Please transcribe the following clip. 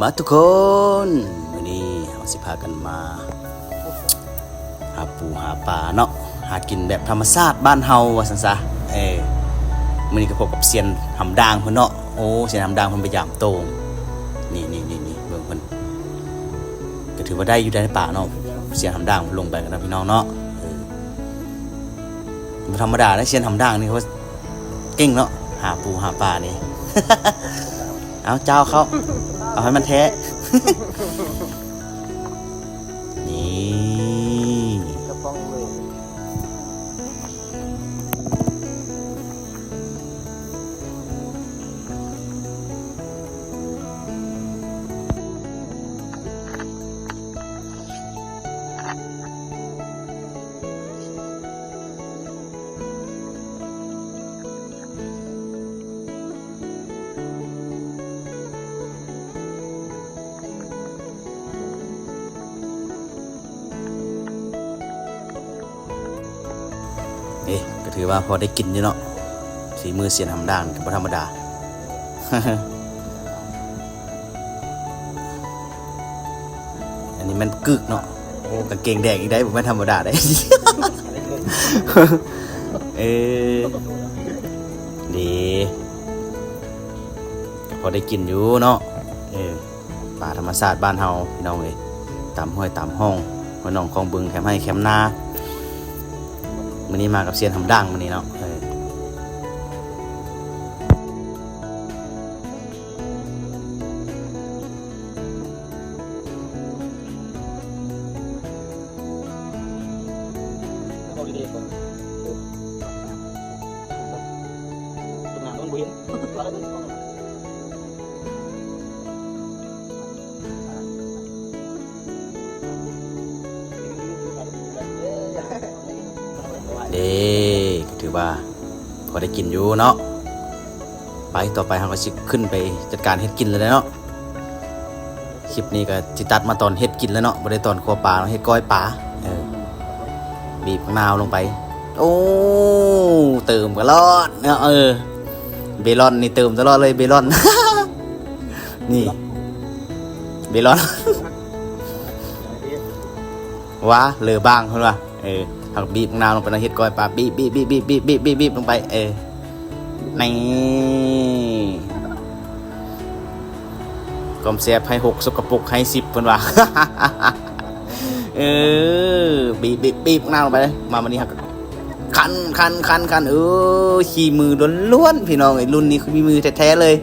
ມາທຸກຄົນ, ມື້ນີ້ເຮົາຊິພາກັນມາຫາປູຫາປາເນາະ, ຫາກິນແບບທຳມະຊາດບ້ານເຮົາວ່າຊັ້ນຊະ. ເອີ ມື້ນີ້ກໍພົບກັບຊຽນຫຳດ່າງເພິ່ນເນາະ. ໂອ້ ຊຽນຫຳດ່າງເພິ່ນໄປຢາມໂຕ່ງ. ນີ້ໆໆໆ ເບິ່ງເພິ່ນ ກໍຖືວ່າໄດ້ຢູ່ໃດປາເນາະ, ຊຽນຫຳດ່າງເພິ່ນລົງໄປກັນເນາະ ພີ່ນ້ອງເນາະ. ເອີ ບໍ່ທຳມະດາເດ້ ຊຽນຫຳດ່າງນີ້ ເຂົາເກັ່ງເນາະ ຫາປູຫາປານີ້. ເອົາ ຈ້າວເຂົ້າ ເອົາໃຫ້ມັນແທ້. ນີ້ ເອີ ກໍຖືວ່າພໍໄດ້ກິນຢູ່ເນາະ, ຝີມືຊຽນຫຳດ່າງກໍບໍ່ທຳມະດາ. ອັນນີ້ແມ່ນກຶກເນາະ. ໂອ້ ກາງເກງແດງອີກໄດ໋ ບໍ່ແມ່ນທຳມະດາໄດ໋. ເອີ ດີ ກໍພໍໄດ້ກິນຢູ່ເນາະ. ເອີ ປາທຳມະຊາດບ້ານເຮົາ ພີ່ນ້ອງເອີຍ, ຕາມຫ້ວຍຕາມຮ່ອງ ຫ້ວຍໜອງຄອງບຶງ ແຄມໄຮ່ແຄມນາ. ມື້ນີ້ມາກັບຊຽນຫຳດ່າງມື້ນີ້ເນາະ. ເອີ ເດ້ ກໍຖືວ່າພໍໄດ້ກິນຢູ່ເນາະ. ໄປ ຕໍ່ໄປເຮົາກໍຊິຂຶ້ນໄປຈັດການເຮັດກິນແລ້ວເນາະ. ຄລິບນີ້ກໍຊິຕັດມາຕອນເຮັດກິນແລ້ວເນາະ, ບໍ່ໄດ້ຕອນຄົວປາເນາະ, ເຮັດກ້ອຍປາ. ເອີ ບີບໝາກນາວລົງໄປ. ໂອ້ ເຕີມຕະຫຼອດເນາະ. ເອີ ເມລອນນີ້ເຕີມຕະຫຼອດເລີຍ ເມລອນ. ນີ້ ເມລອນ ວ່າເລີບາງເພິ່ນວ່າ. ເອີ ເຮົາກໍບີບໝາກນາວລົງໄປເນາະ, ເຮັດກ້ອຍປາ ບີບໆໆໆ ບີບໆໆ ບີບລົງໄປ. ເອີ ນີ້ ຄວາມແຊບໃຫ້ຫົກ ສົກກະປົກໃຫ້ສິບ ເພິ່ນວ່າ. ເອີ ບີບໆໆ ໝາກນາວລົງໄປເລີຍ. ມາ ບາດນີ້ເຮົາກໍ ຄັນໆໆໆ ເອີ ຂີ້ມືລ້ວນໆ ພີ່ນ້ອງເອີຍ, ລຸ້ນນີ້ຄືມີມືແທ້ໆເລີຍ.